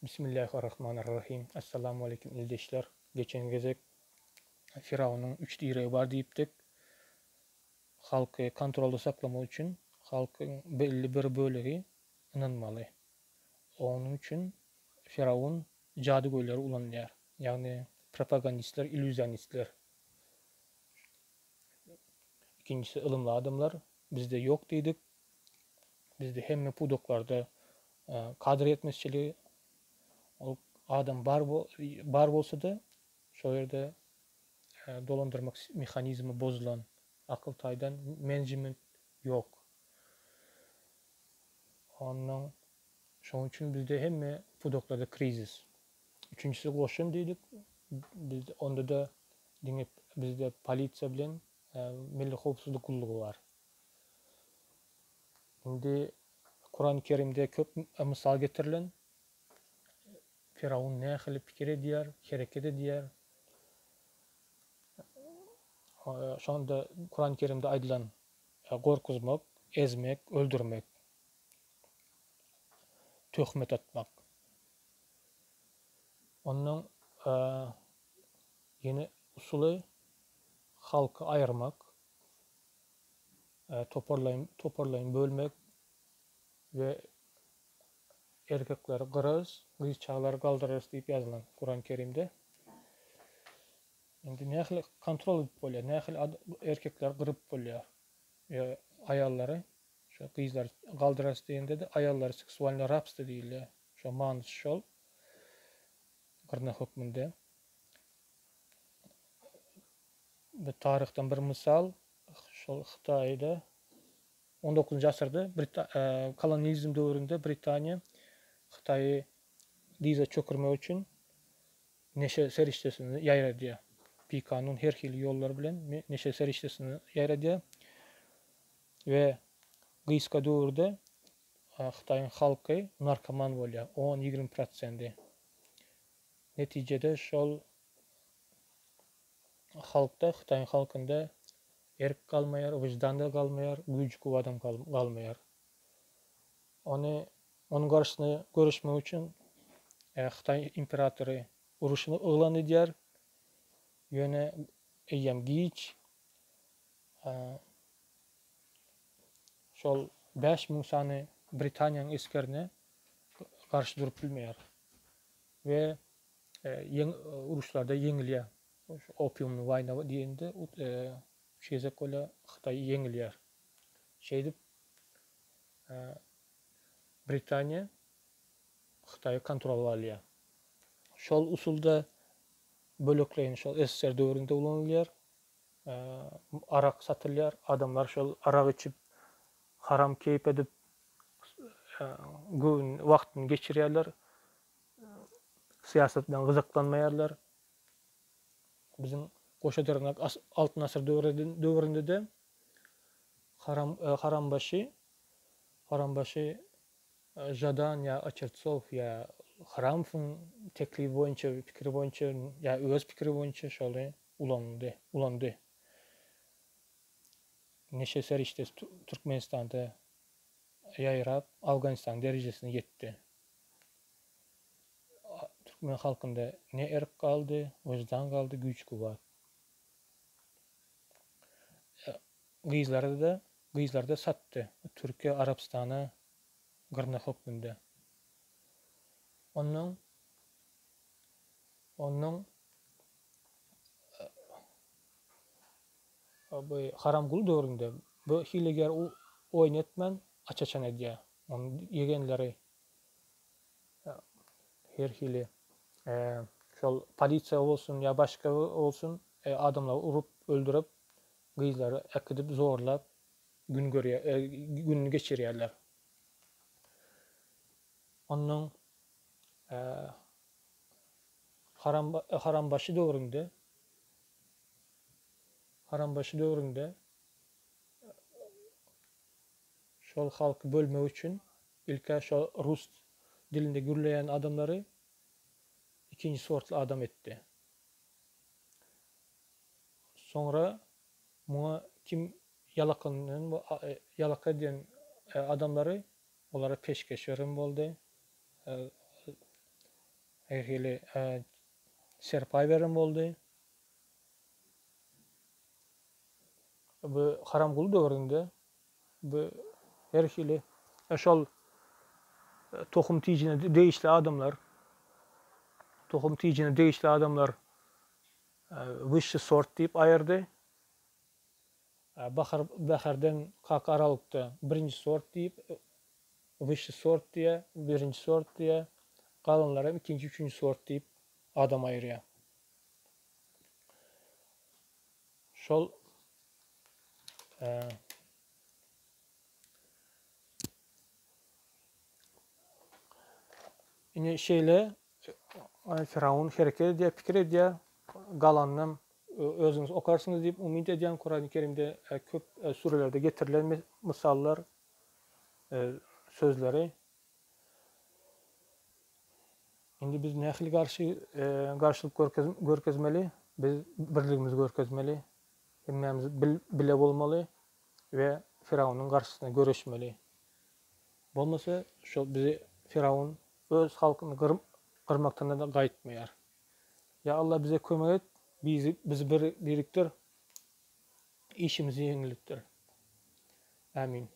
Bismillahirrahmanirrahim. Assalamu aleýkum ildeşler. Geçen gezek Firawunyň üç diregi bar diýipdik. Halky kontrolda saklamak üçin halkyň belli bir bölegi ynanmaly. Onuň üçin Firawun jadygöýleri ulanýar. Ýagny propagandistler, illýuzionistler. Ikinjisi ylymly adamlar. Bizde ýok diýdik. Bizde hemme pudaklarda kadr ýetmezçiligi. Ol adam bar bar bolsa-da, şol ýerde dolandyrmak mehanizmi bozulan, akyl taýdan menejment ýok. Ondan şonuň üçin bizde hemme pudaklarda krizis. Üçünjisi goşun diýdik. Bizde onda-da diňe bizde polisiýa bilen Milli howpsuzlyk gullugy bar. Indi Kurany Kerimde köp mysal getirilen. Firawun nähili pikir edýär, hereket edýär. Şonda Kurany Kerimde aýdylan gorkuzmak, ezmek, öldürmek, töhmet atmak. Ondan ýene usuly halky aýyrmak, toparlaýyn toparlaýyn bölmek we erkekleri gyrarys, gyz çagalary galdyrarys diýip ýazylan Kurany Kerimde. Indi nähili kontrol edip bolýar, nähili erkekleri gyryp bolýar ýa aýallary şo gyzlary galdyrarys diýende-de aýallary seksualnyý rabstwo diýilýär. Şo manysy şol gyrnak hökmünde. Bu taryhdan bir mysal, şol Hytaýda on dokuzynjy asyrda kolonializm döwründe Britaniýa Hytaýy dyza çökürmek üçin neşe serişdesini ýaýradýar. Bikanun her hili ýollar bilen neşe serişdesini ýaýradýar we gysga döwürde Hytaýyň halky narkoman bolýar, on, 20 prosendi. Netijede şol halkda, Hytaýyň halkynda erk galmaýar, wyždan-da galmaýar, güýç-kuwwadam galmaýar. Ony, onuň garşysyna göreşmek üçin Hytaý imperatory uruşyny yglan edýär. Ýöne eýýäm giç. Şol 5000 sany Britaniýanyň esgerine garşy durup bilmeýär we ýeň uruşlarda ýeňilýär. Opiumny waýna diýende üç gezek bolýar, Hytaý ýeňilýär. Şeýdip Britaniýa Hytaýy kontrola alýar. Şol usulda bölekleýin şol SSR döwründe ulanylýar. Arak satylýar. Adamlar şol arak içip, haram keýp edip, göwün wagtyny geçirýärler. Syýasat bilen gyzyklanmaýarlar. Biziň goşa dyrnak Altyn asyr döwründe-de haram harambaşy harambaşy Žadan ýa Oçertsow ýa Hramowyň teklibi boýunça, pikiri boýunça ýa öz pikiri boýunça şoly ulandy, ulandy. Neşe serişdesi Türkmenistanda ýaýrap, Afganistanyň derejesine ýetdi. Türkmen halkynda ne erk galdy, wyždan galdy, güýç-kuwwat. Gyzlary-da, gyzlary-da satdy. Türkiýe, Arabystana gyrnak hökmünde. Onnoň, onnoň bu Haramguly döwründe bu hilegär oýun etmän aç-açan edýär. Onuň ýegenleri her hili şol polisiýa bolsun ýa başga bolsun adamlary urup öldürip gyzlary äkidip zorlap gün görýär gününi geçirýärler. Onnoň haram harambaşy döwründe harambaşy döwründe şol halky bölmek üçin ilk-ä şo rus dilinde gürleýän adamlary ikinji sortly adam etdi. Soňra muňa kim ýalakanyny ýalaka edýän adamlary olara peşgeş beren boldy. Her hili serpaý beren boldy. Bu Haramguly döwründe bu her hili şol tohum tijine degişli adamlar tohum tijine degişli adamlar wyşşy sort diýip aýyrdy. Bahar bahardan kaka aralykda birinji sort diýip wyşşy sort diýýär, birinji sort diýýär. Galanlaram ikinji, üçünji sort diýip adam aýyrýar. Şol Ine şeýle Firawun hereket edýär, pikir edýär. Galanynam özüňiz okarsyňyz diýip umyt edýän. Kurany Kerimde köp sürelerde getirilen mysallar, sözleri. Indi biz nähili garşy garşylyk görkezmeli? Biz birligimizi görkezmeli. Hemmämiz bile bolmaly we Firawunyň garşysyna göreşmeli. Bolmasa şol bizi Firawun öz halkyny gyrmakdan-da gaýtmaýar. Ýa Allah bize kömek et, bizi birikdir, işimizi ýeňilletdir. Ämin.